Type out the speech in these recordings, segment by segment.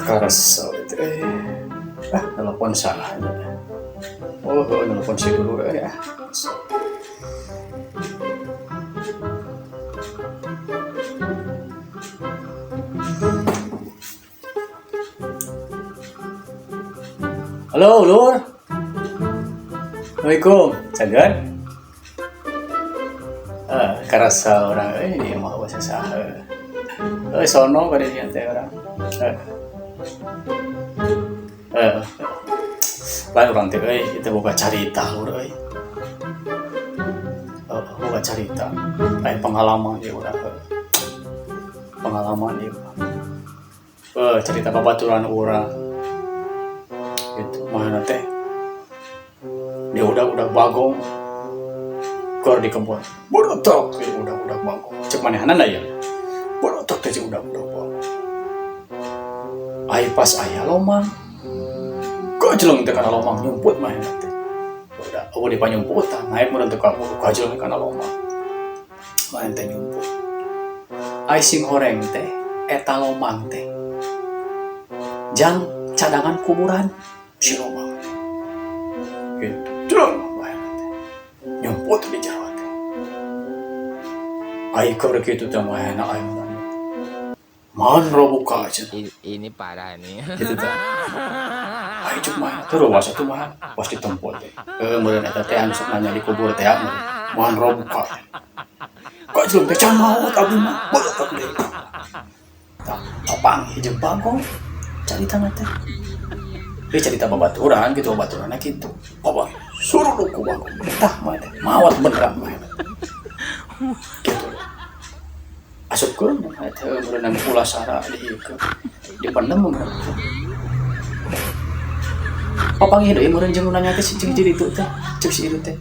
Karasa itu eh. Ah, telepon salah. Oh, oh, telepon si dulu ya. Kesel. Halo, Lur. Assalamualaikum. Cager? Eh, karasa urang euy di imah bahasa saha. Eh, sono ka dinya teh urang. Eh. Eh. Lain urang teh euy, itu boga carita lur euy. Eh, boga carita. Lain pengalaman ieu urang. Pengalaman ieu. Eh, cerita babaturan urang. Gitu, mana teh? Dia udah bagong keur di kebun. Bodotok teh udah bagong. Cek manehanana ya. Bodotok teh udah bagong. Ai pas aya lomang. Gajleng teh kana lomang nyumput manehna teh. Udah, eueuh di panyumputan, naik meureun teh ka gajleng kana lomang. Manehna teh nyumput. Ai sing horeng teh eta lomang teh. Jang cadangan kuburan si lomang. Gitu. Jleng manehna teh. Nyumput di jero teh. Ai keur kitu teh manehna aya man robuka cenah. Ini parah nih. Gitu teh. Ai cuk mah teu ruas atuh mah pas ditempo teh. Eh, meureun eta teh anu sok nanya di kubur teh meureun. Man robuka. Gajleng teh can maot abdi mah. Beuteuk deui. Tah, papanggih jeung bagong caritana teh. Ieu carita babaturan gitu, babaturanna kitu. Papanggih suruduk ku bagong. Tah mah teh maot beneran mah. Gitu. Asupkeun mah teh meureun pulasara di ieu dipendem meureun. Papanggih deui meureun jeung nu nanya teh si jeung jadi itu teh, ceuk si itu teh.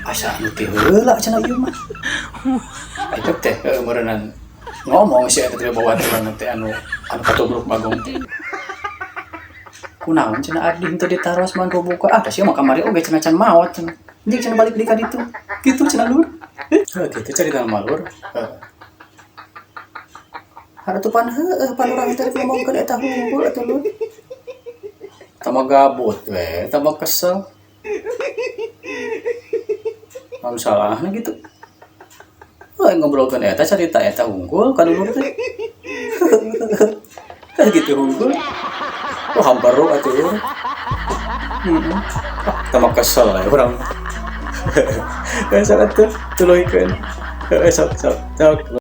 Asa anu ti heula cenah ieu mah. Eta teh heueuh meureunan ngomong si eta teh babaturan teh anu anu katubruk bagong teh. Kunaon cenah abdi henteu ditaros man robuka. Ah, da sia mah kamari oge cenah can maot cenah. Jeung cenah balik deui ka ditu. Kitu cenah lur. Heuh kitu carita mah lur. Heuh. Hareupan heueuh pan urang teh ngomongkeun eta hungkul atuh lur. Tambah gabut we, tambah kesel. Naon salahna gitu. Heuh ngobrolkeun eta carita eta hungkul ka dulur teh. Gitu hungkul. Oh hampero atuh lur. Heeh. Tambah kesel ya urang. Heuh sok atuh tuluykeun. Heuh sok sok sok.